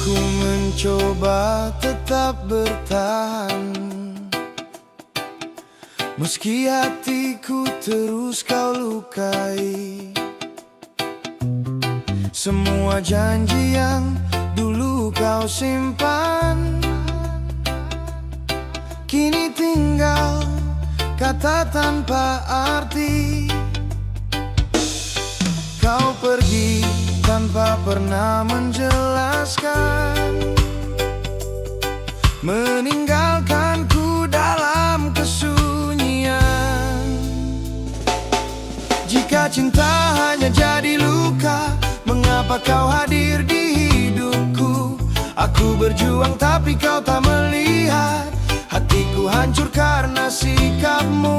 Aku mencoba tetap bertahan Meski hatiku terus kau lukai Semua janji yang dulu kau simpan Kini tinggal kata tanpa arti Kau pergi tanpa pernah menjelaskan Meninggalkanku dalam kesunyian Jika cinta hanya jadi luka Mengapa kau hadir di hidupku Aku berjuang tapi kau tak melihat Hatiku hancur karena sikapmu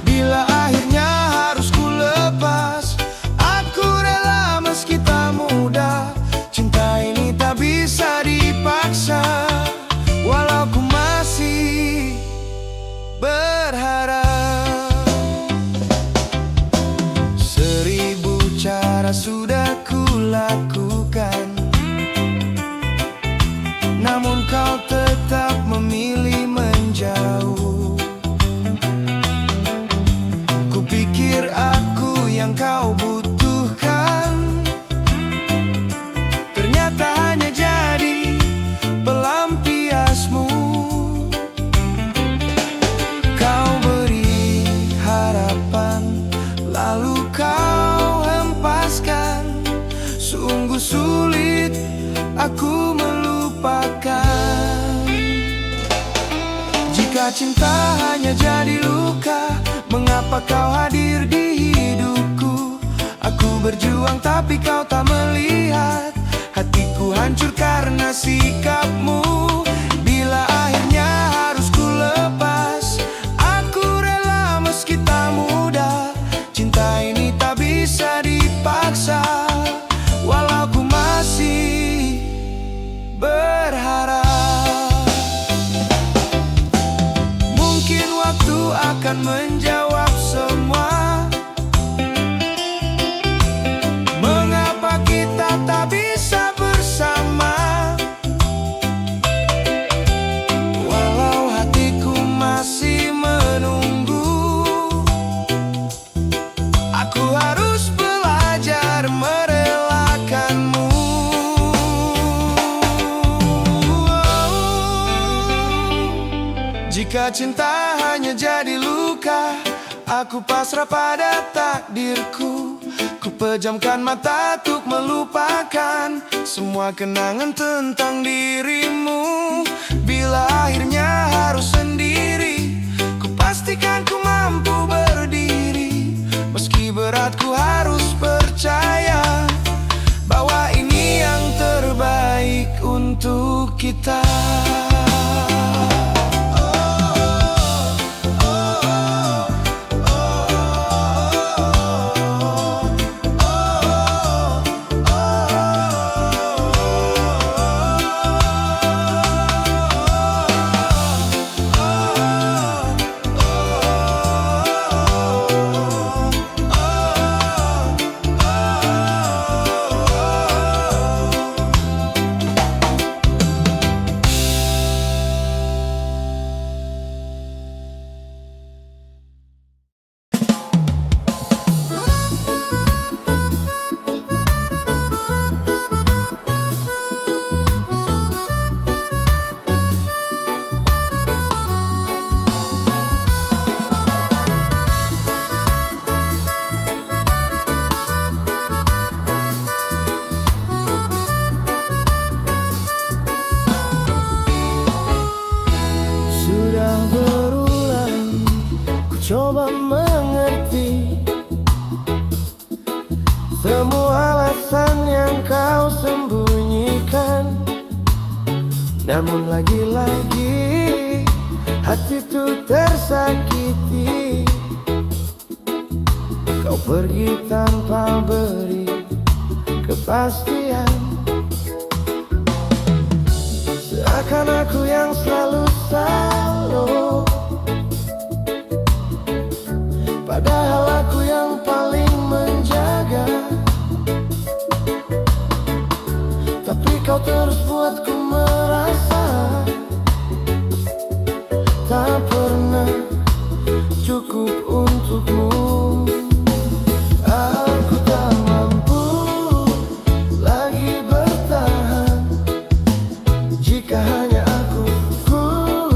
Bila akhirnya harus ku lepas Aku rela meski tak mudah Cinta ini tak bisa dipaksa Walau ku masih berharap Seribu cara sudah ku lakukan Namun kau tetap memilih menjauh Kupikir aku yang kau butuhkan Ternyata hanya jadi pelampiasmu Kau beri harapan Lalu kau hempaskan Sungguh sulit aku melupakan Jika cinta hanya jadi luka Mengapa kau hadir di hidupku Aku berjuang tapi kau tak melihat Hatiku hancur karena sikapmu Bila akhirnya harus ku lepas Aku rela meski tak mudah Cinta ini tak bisa dipaksa Walau ku masih berharap Mungkin waktu akan menjawab semua Mengapa kita tak bisa bersama Walau hatiku masih menunggu Aku harus belajar merelakanmu Jika cinta hanya jadi luka Aku pasrah pada takdirku Ku pejamkan mata untuk melupakan Semua kenangan tentang dirimu Bila akhirnya harus sendiri Ku pastikan ku mampu berdiri Meski berat ku harus percaya Bahwa ini yang terbaik untuk kita. Sudah berulang ku coba mengerti Semua alasan yang kau sembunyikan Namun lagi-lagi hati tu tersakiti Kau pergi tanpa beri kepastian Seakan aku yang selalu salah Padahal aku yang paling menjaga Tapi kau terus buatku merasa Tak pernah cukup untukmu. Aku tak mampu lagi bertahan Jika hanya aku ku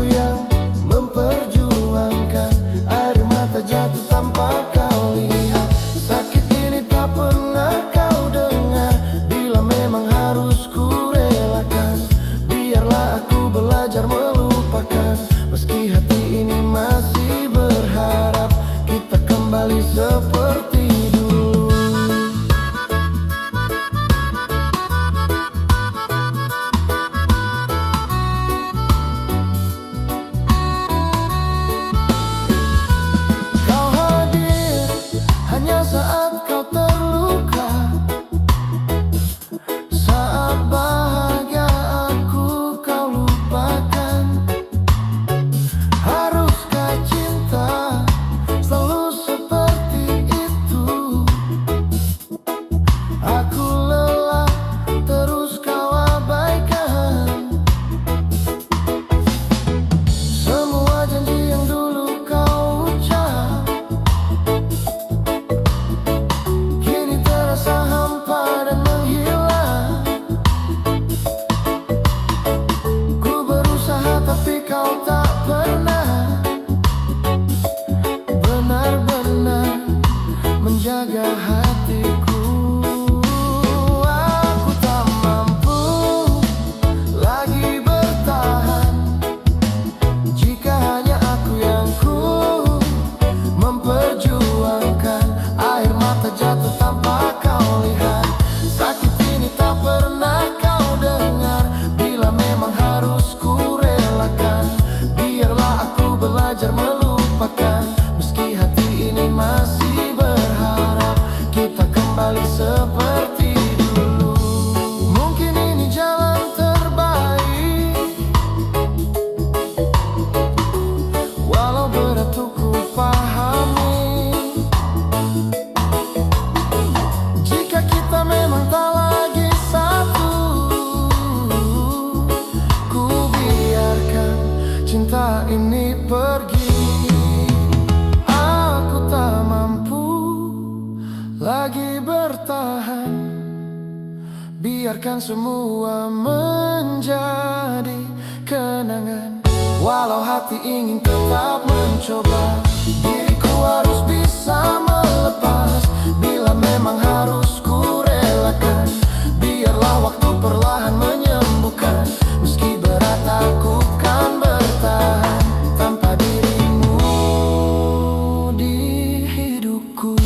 yang memperjuangkan. Air mata jatuh tanpa kau lihat. Sakit ini tak pernah kau dengar. Bila memang harus ku relakan, biarlah aku belajar melupakan. Meski hati ini masih berharap kita kembali seperti dulu. Kau hadir hanya saat kau terluka. Saat bahagia aku kau lupakan. Haruskah cinta selalu seperti itu? Aku lelah terus kau abaikan. Semua janji yang dulu kau ucap kini terasa hampa dan menghilang. Ku berusaha tapi kau tak pernah benar-benar menjaga hatiku. Aku tak mampu lagi bertahan jika hanya aku yang ku memperjuangkan. Air mata jatuh tanpa kau lihat. Sakit ini tak pernah kau dengar. Bila memang harus ku relakan, biarlah aku belajar melupakan. Meski hati ini masih berharap kita kembali seperti dulu. Mungkin ini jalan terbaik, walau berat untuk ku pahami. Jika kita memang tak lagi satu, ku biarkan cinta ini pergi. Aku tak mampu lagi bertahan. Biarkan semua menjadi kenangan. Walau hati ingin tetap mencoba, diriku harus bisa melepas. Bila memang harus ku relakan, biarlah waktu perlahan menyembuhkan. Meski berat aku kan bertahan tanpa dirimu di hidupku.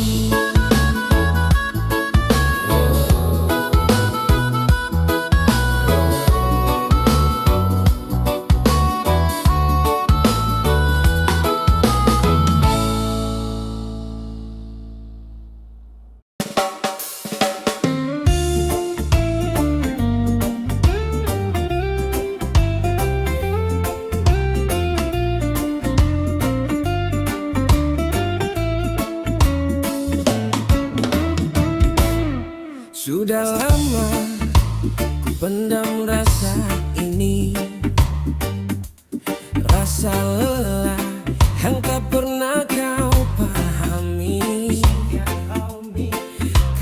Sudah lama ku pendam rasa ini, rasa lelah yang tak pernah kau pahami.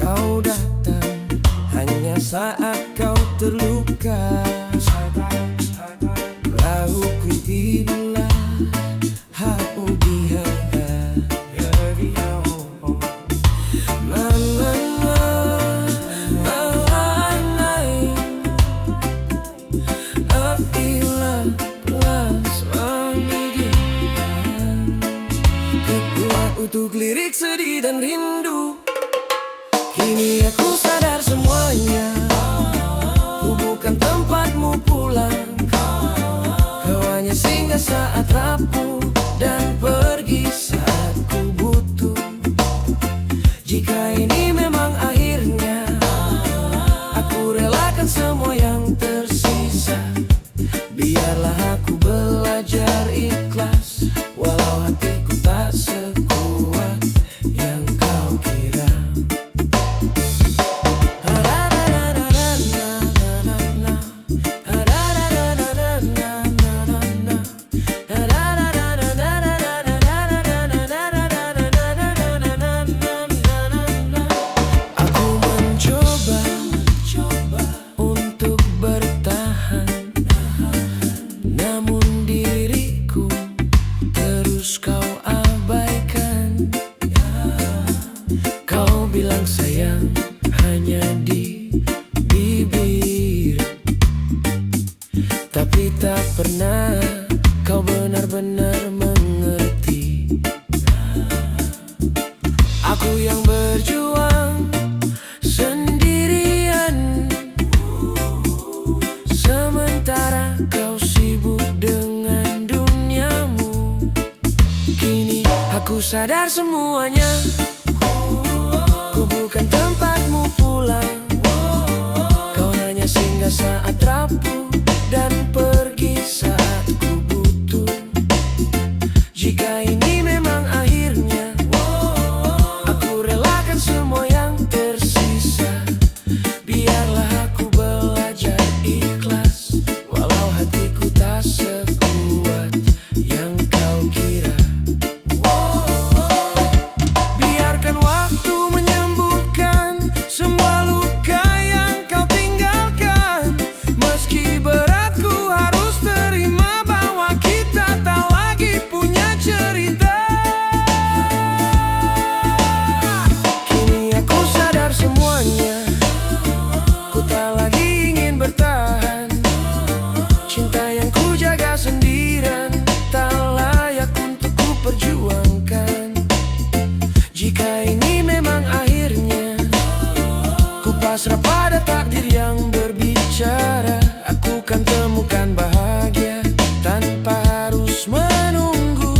Kau datang hanya saat kau terluka. Lalu ku tidulah hau di Ma ma ma ma Untuk lirik sedih dan rindu. Kini aku sadar semuanya. Ku bukan tempatmu pulang. Kau hanya singgah saat rapuh dan pergi saat ku butuh. Jika ini memang akhirnya, aku relakan semua yang tersisa. Biarlah aku belajar ikhlas, walau hatiku tak sekuat yang kau kira. pernah kau benar-benar mengerti. Aku yang berjuang sendirian, sementara kau sibuk dengan duniamu. Kini aku sadar semuanya, ku bukan tempatmu pulang. Kau hanya singgah saat rapuh dan pergi saat ku butuh. Jika ini memang akhirnya, aku relakan semua yang tersisa. Biarlah aku belajar ikhlas, walau hatiku tak sekuat yang kau kira. Biarkan waktu menyembuhkan semua luka yang kau tinggalkan. Meski berat ku harus terima bahwa kita tak lagi punya cerita. Kini aku sadar semuanya, ku tak lagi ingin bertahan. Cinta yang ku jaga sendirian tak layak untuk ku perjuangkan. Jika ini memang akhirnya, ku pasrah pada takdir yang berbicara. Aku kan temukan bahagia tanpa harus menunggu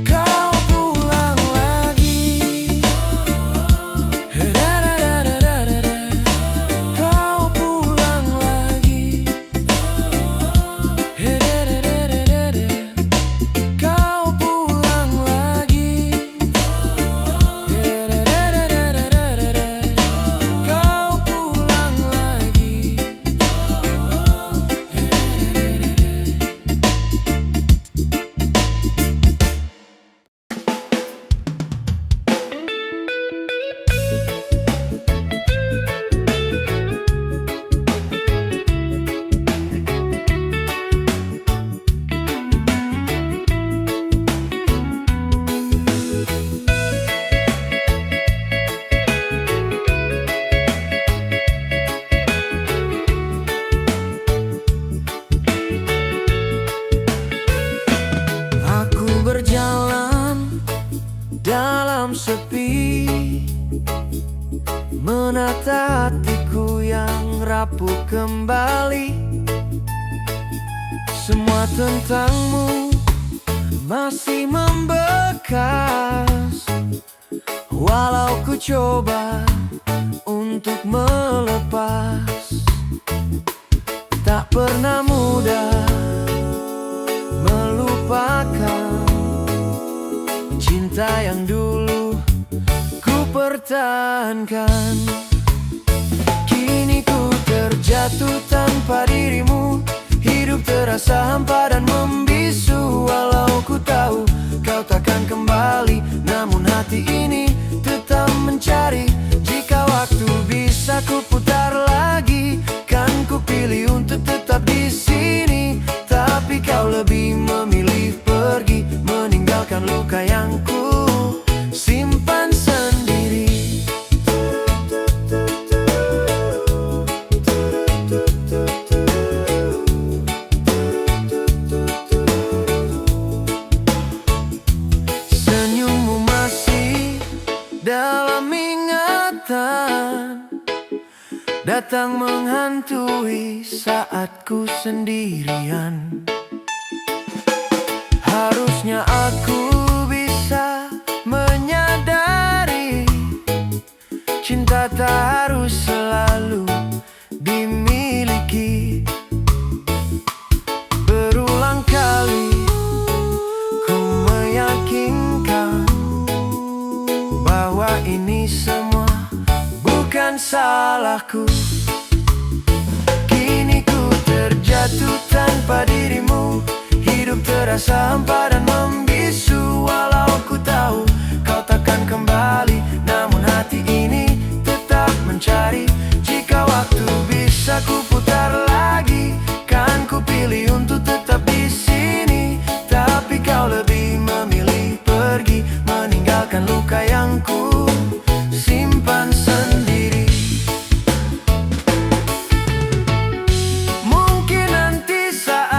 kau pulang lagi. Da-da-da-da-da-da. Kau pulang lagi. Da-da-da-da-da. Kau pulang lagi. Da-da-da-da-da-da. Kau pulang lagi. Aku berjalan dalam sepi, menata hatiku yang rapuh kembali. Semua tentangmu masih membekas, walau ku coba untuk melepas. Tak pernah mudah melupakan cinta yang dulu ku pertahankan. Kini ku terjatuh tanpa dirimu, hidup terasa hampa dan membisu. Walau ku tahu kau takkan kembali, namun hati ini tetap mencari. Jika waktu bisa ku putar lagi, kan ku pilih untuk tetap di sini. Tapi kau lebih memilih pergi, meninggalkan luka yang ku simpan sendiri. Senyummu masih dalam ingatan, datang menghantui saat ku sendirian. Harusnya aku bisa menyadari, cinta tak harus selalu dimiliki. Berulang kali ku meyakinkan bahwa ini semua bukan salahku. Kini ku terjatuh tanpa dirimu, hidup terasa hampa dan membisu. Walau ku tahu kau takkan kembali, namun hati ini tetap mencari. Jika waktu bisa ku putar lagi, kan ku pilih untuk tetap di sini. Tapi kau lebih memilih pergi, meninggalkan luka yang ku simpan sendiri. Mungkin nanti saat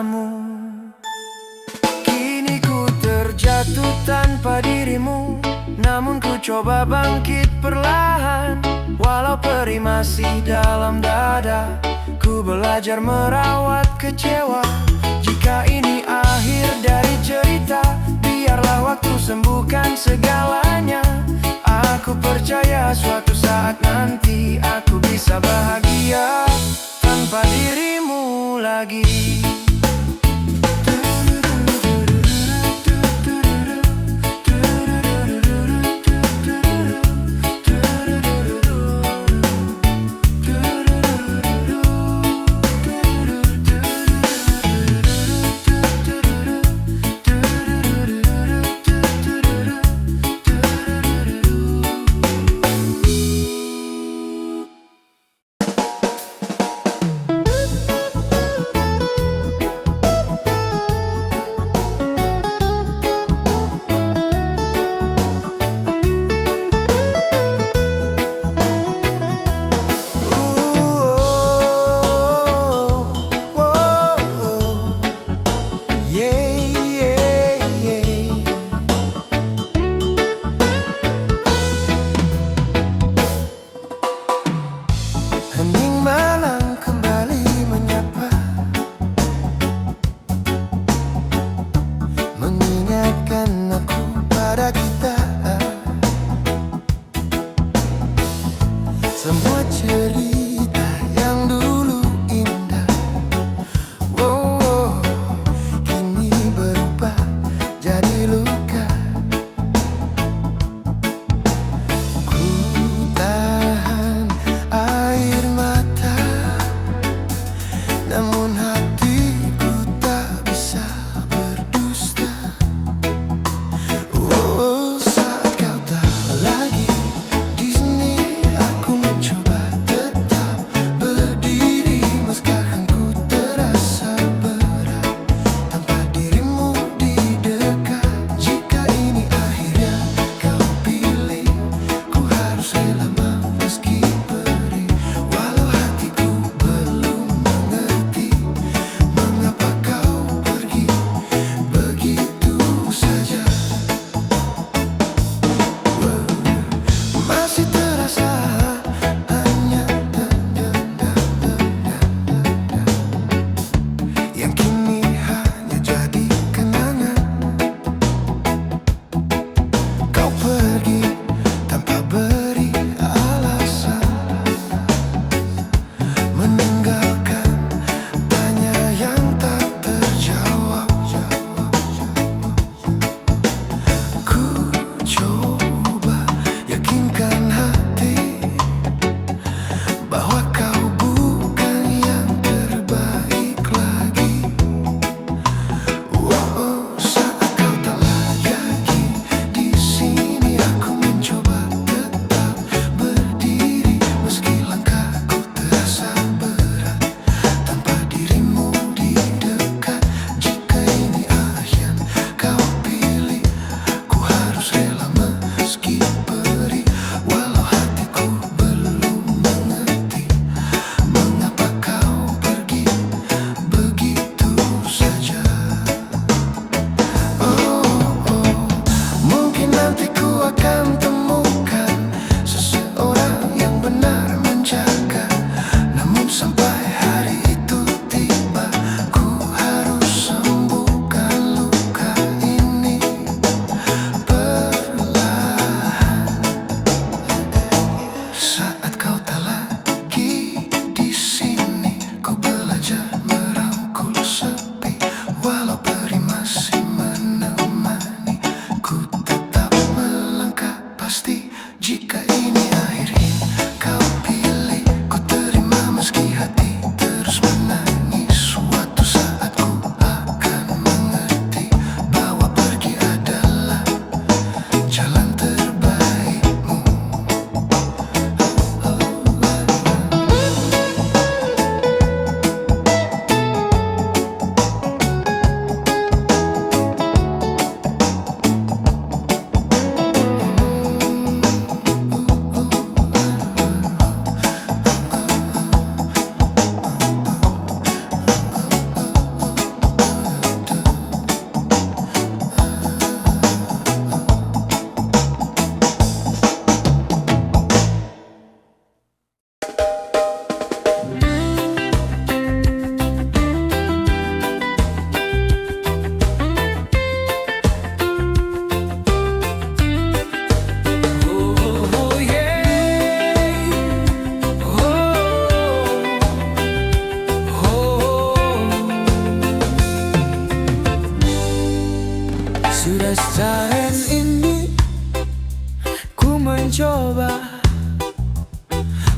bersamamu. Kini ku terjatuh tanpa dirimu, namun ku coba bangkit perlahan. Walau perih masih dalam dada, ku belajar merawat kecewa. Jika ini akhir dari cerita, biarlah waktu sembuhkan segalanya. Aku percaya suatu saat nanti aku bisa bahagia tanpa dirimu lagi. Oh, oh, oh. Yeah, yeah, yeah. Hening malam kembali menyapa, mengingatkan aku pada kita. Semua cerita yang dulu indah, oh, oh, kini berubah jadi luka. Ku tahan air mata, namun hatiku tak bisa berdusta. Oh, saat kau tak lagi di sini, aku mencoba tetap.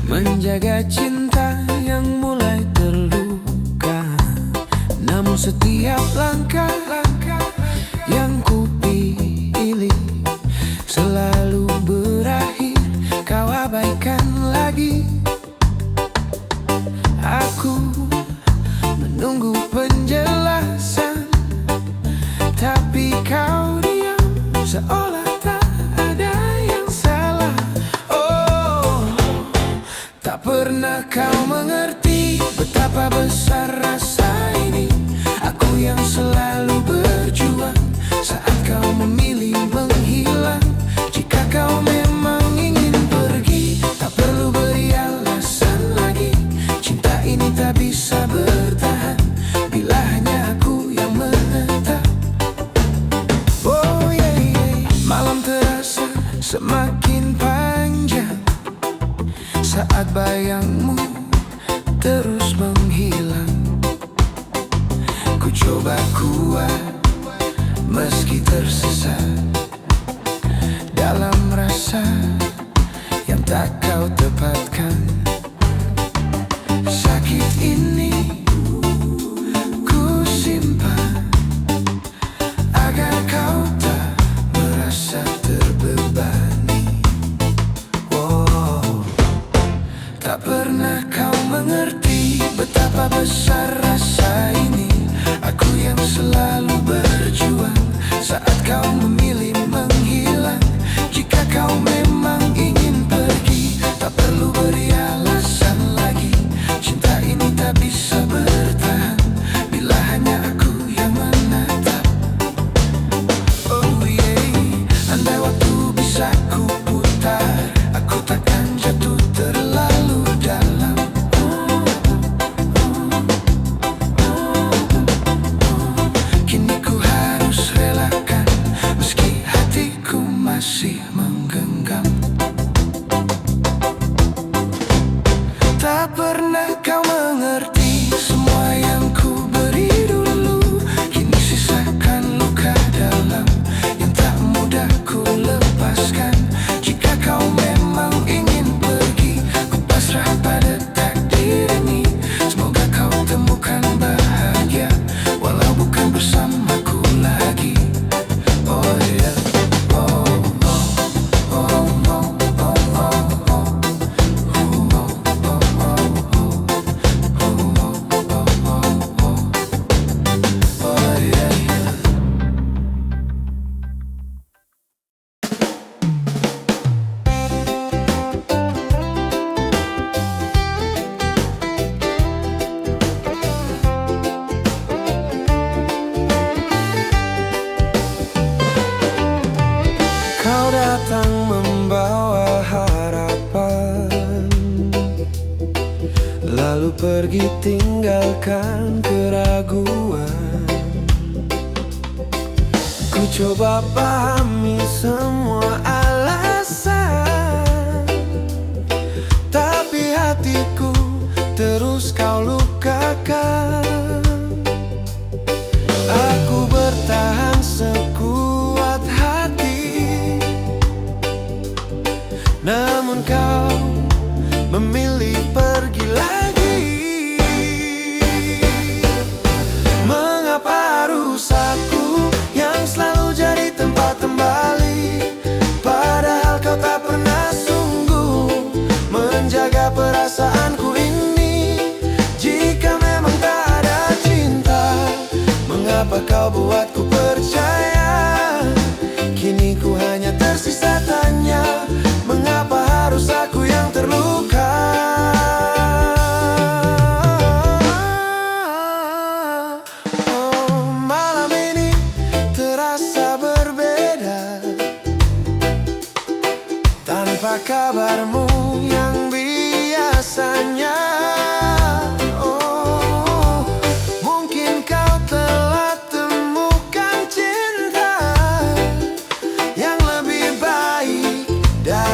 Menjaga cinta yang mulai terluka. Namun setiap langkah yang ku pilih selalu berakhir kau abaikan lagi. Aku menunggu penjelasan, tapi kau diam seolah tak ada yang salah. Oh, tak pernah kau mengerti betapa besar rasa ini. Aku yang selalu berjuang saat kau memilih menghilang. Jika kau memang ingin pergi, tak perlu beri alasan lagi. Cinta ini tak bisa bertahan bila hanya aku yang menetap. Oh yeah, yeah. Malam terasa semakin panjang saat bayangmu terus menghilang. Ku coba kuat meski tersesat dalam rasa yang tak kau tepatkan. Sakit ini ku simpan agar kau tak merasa terbebani. Oh, tak pernah kau mengerti betapa besar rasa ini. Aku yang selalu berjuang saat kau memilih menghilang. Jika kau memang ingin pergi, tak perlu beri alasan lagi. Cinta ini tak bisa bertahan bila hanya aku yang menatap. Oh yeah, andai waktu bisa ku putar, aku takkan jatuh terlalu dalam. Kini ku harus relakan meski hatiku masih menggenggam. Tak pernah kau mengerti semua yang ku beri dulu. Kini sisakan luka dalam yang tak mudah ku lepaskan. Jika kau memang ingin pergi, ku pasrah pada takdir ini. Semoga kau temukan bahagia walau bukan bersamaku lagi. Oh yeah, oh oh oh oh oh oh oh oh oh oh yeah yeah. Kau datang membawa harapan, lalu pergi tinggalkan keraguan. Ku coba pahami semua alasan, tapi hatiku terus kau lukakan. Aku bertahan sekuat hati, namun kau memilih pergi lagi. Mengapa harus aku yang selalu jadi tempat kembali, padahal kau tak pernah sungguh menjaga perasaanku ini. Jika memang tak ada cinta, mengapa kau buatku percaya? Kini ku hanya tersisa tanya, mengapa harus aku yang terluka? Oh, malam ini terasa berbeda tanpa kabarmu yang biasanya. Oh, mungkin kau telah temukan cinta yang lebih baik dari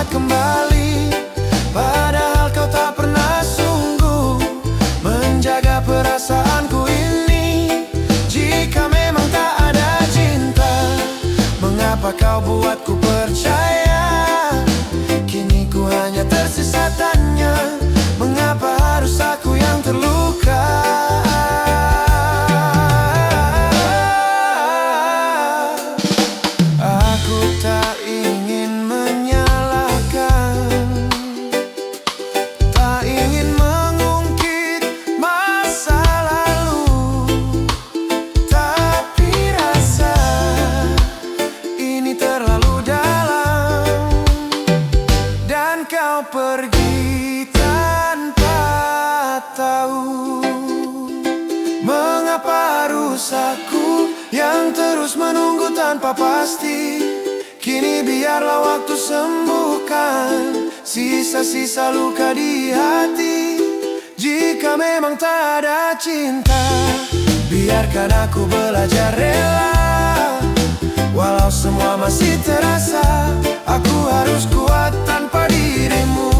minta kembali. Padahal kau tak pernah sungguh menjaga perasaanku ini. Jika memang tak ada cinta, mengapa kau buatku percaya? Kini ku hanya tersisa tanya, mengapa harus aku yang terluka? Aku tak ingin menyalahkan, tak ingin mengungkit masa lalu, tapi rasa ini terlalu dalam. Dan kau pergi tanpa tahu mengapa harus aku yang terus menunggu tanpa pasti. Kini biarlah waktu sembuhkan sisa-sisa luka di hati. Jika memang tak ada cinta, biarkan aku belajar rela. Walau semua masih terasa, aku harus kuat tanpa dirimu.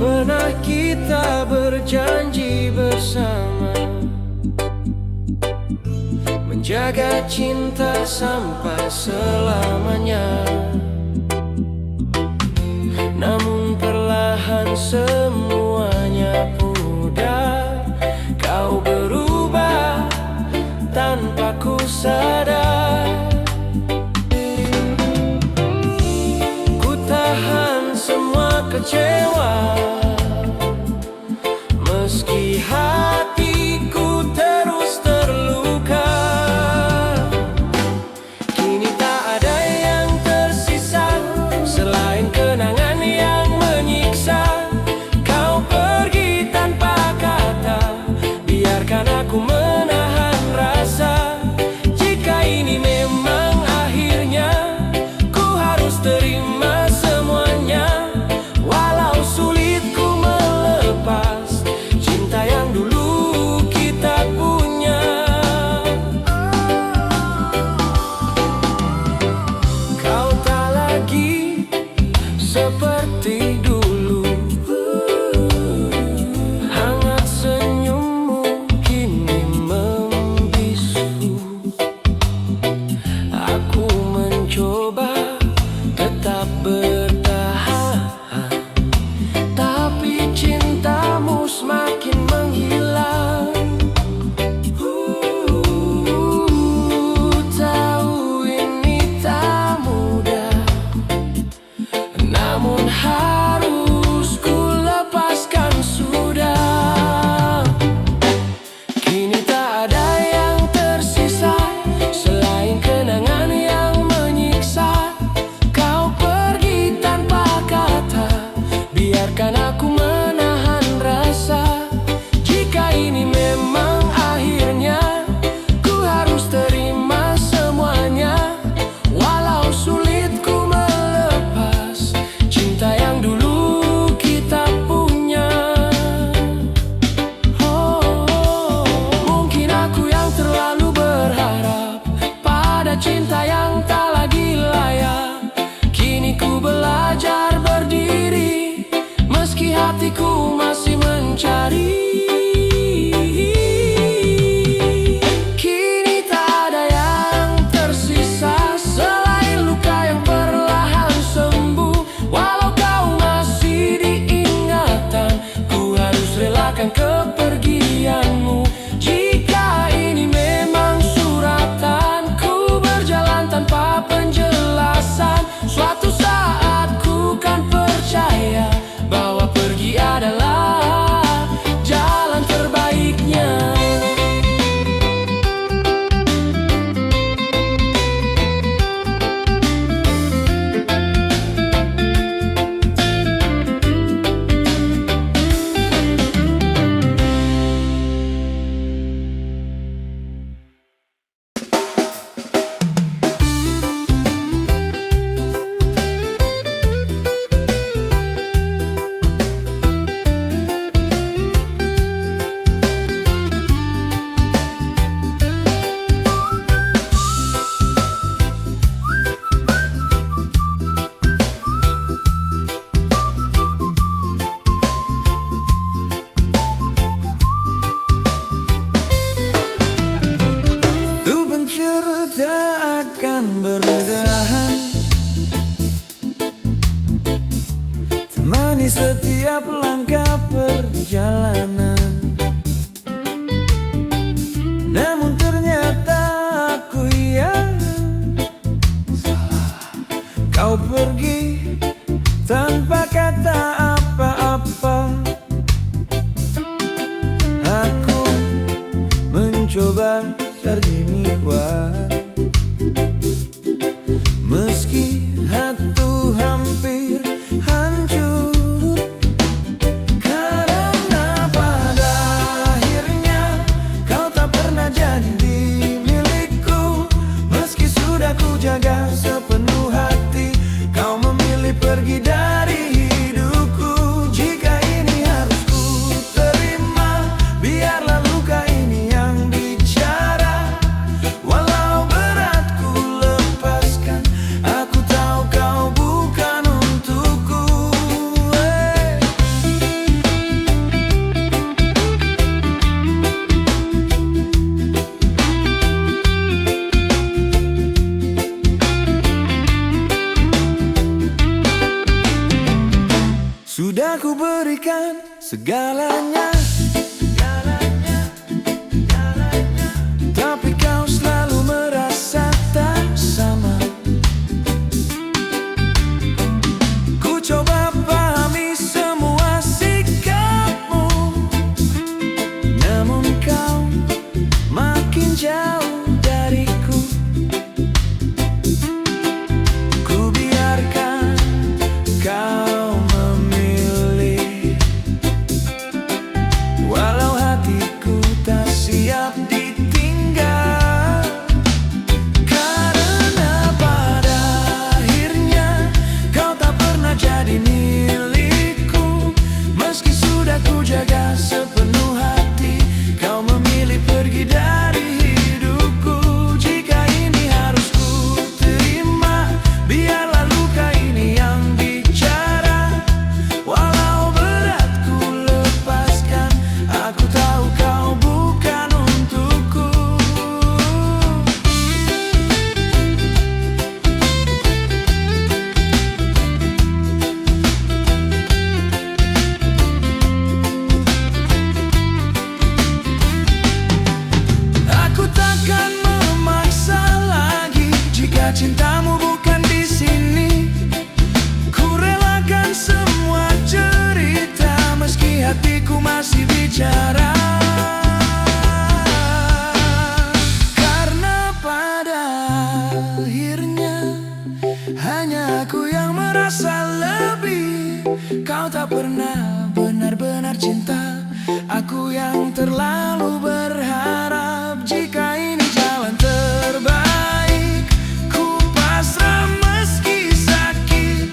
Pernah kita berjanji bersama, menjaga cinta sampai selamanya. Namun perlahan semuanya pudar, kau berubah tanpa ku sadar. Ku tahan semua kecewa, meski hatiku terus terluka. Kini tak ada yang tersisa selain kenangan yang menyiksa. Kau pergi tanpa kata, biarkan aku menahan rasa. Jika ini memang akhirnya, ku harus terima semuanya. Walau sulit ku melepas cinta yang dulu kita punya. Kau tak lagi seperti dulu, hangat senyummu kini membisu. Aku mencoba tetap bertahan, tapi cintamu semakin menghilang. Tahu ini tak mudah, namun harus ku lepaskan sudah. Kini tak ada yang tersisa selain kenangan yang menyiksa. Kau pergi tanpa kata, biarkan aku menahan rasa. Jika ini memang akhirnya, ku harus terima semuanya. Walau sulit ku melepas cinta yang dulu kita punya. Oh, mungkin aku yang terlalu berharap pada cinta yang tak lagi layak. Kini ku belajar berdiri, meski hatiku masih mencari. Kini tak ada yang tersisa selain luka yang perlahan sembuh. Walau kau masih diingatan, ku harus relakan kepergianmu. Jika langkah perjalanan Namun ternyata aku yang salah Kau pergi tanpa kata apa-apa Aku mencoba jadi kuat Meski hati hampir hancur Karena pada akhirnya Kau tak pernah jadi milikku Meski sudah ku jaga sepenuh hati Kau memilih pergi dari hidupku Jika ini harus ku terima Biarlah luka ini yang bicara Walau berat ku lepaskan Aku tahu kau bukan untukku hey. Sudah ku berikan segalanya Tapi kau selalu merasa tak sama Ku coba pahami semua sikapmu Namun kau makin jauh dariku Ku biarkan kau memilih Walau hatiku tak siap ditinggal Karena pada akhirnya Kau tak pernah jadi milikku Meski sudah ku jaga sepenuh hati Kau memilih pergi dari hidupku Jika ini harus ku terima Biarlah luka ini yang bicara Walau berat ku lepaskan Aku tahu kau bukan untukku Aku takkan memaksa lagi Jika cintamu bukan di sini Ku relakan semua cerita Meski hatiku masih bicara Karena pada akhirnya Hanya aku yang merasa lebih Kau tak pernah benar-benar cinta Aku yang terlalu berharap Jika ini jalan terbaik Ku pasrah meski sakit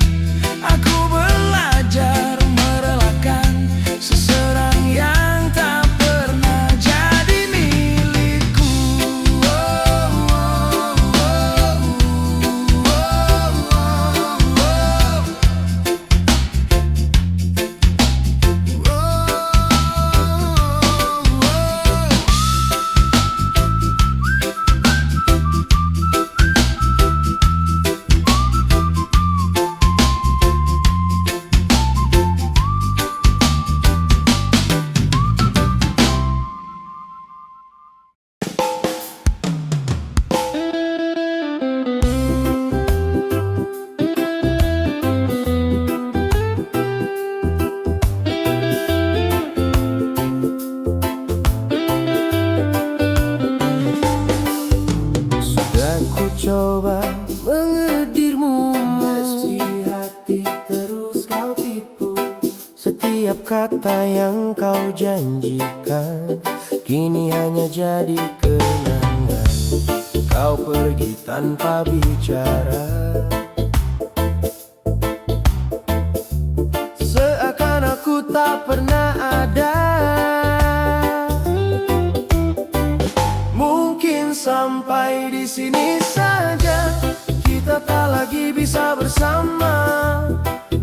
Aku belajar merelakan Seseorang yang tak pernah jadi milikku oh, oh, oh, oh, oh, oh, oh. Sudah ku coba mengedirmu Meski hati terus kau tipu Setiap kata yang kau janjikan Kini hanya jadi kenangan Kau pergi tanpa bicara Seakan aku tak pernah ada Mungkin sampai di sini saja Kita tak lagi bisa bersama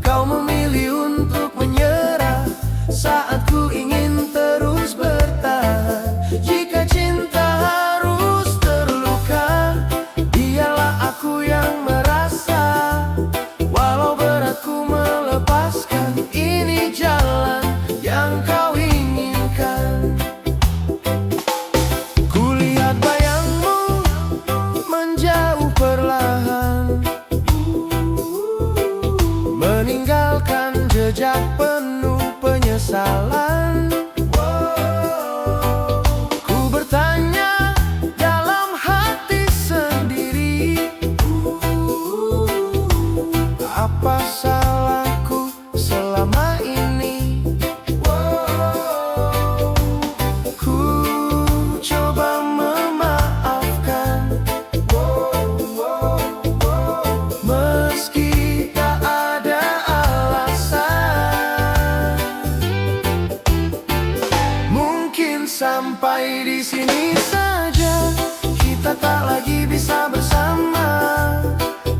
Kau memilih untuk menyerah Saat ku ingin terus bertahan Jika cinta harus terluka Biarlah aku yang merasa Walau berat ku melepaskan Ini jalan Penyesalan. Ku bertanya dalam hati sendiri, apa salahku selama ini? Ku coba memaafkan, meski tak ada alasan. Mungkin sampai di sini saja, kita tak lagi bisa bersama.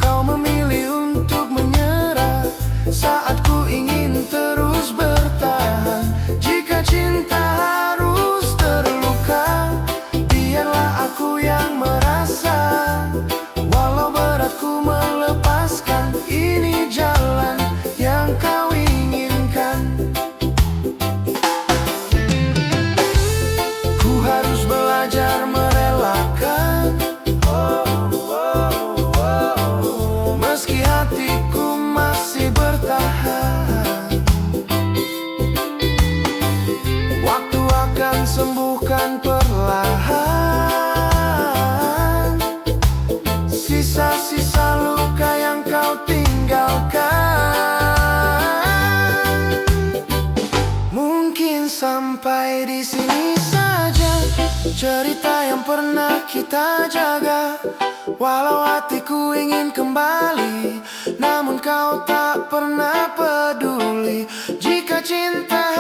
Kau memilih untuk menyerah saat ku ingin terus bertahan. Jika cinta harus terluka, biarlah aku yang merasa. Walau berat ku melepaskan, ini jalan yang kau inginkan. Ku harus belajar merelakan, meski hatiku masih bertahan. Waktu akan sembuhkan perlahan sisa-sisa luka yang kau tinggalkan. Mungkin sampai di sini saja cerita yang pernah kita jaga. Walau hatiku ingin kembali, namun kau tak pernah peduli. Jika cinta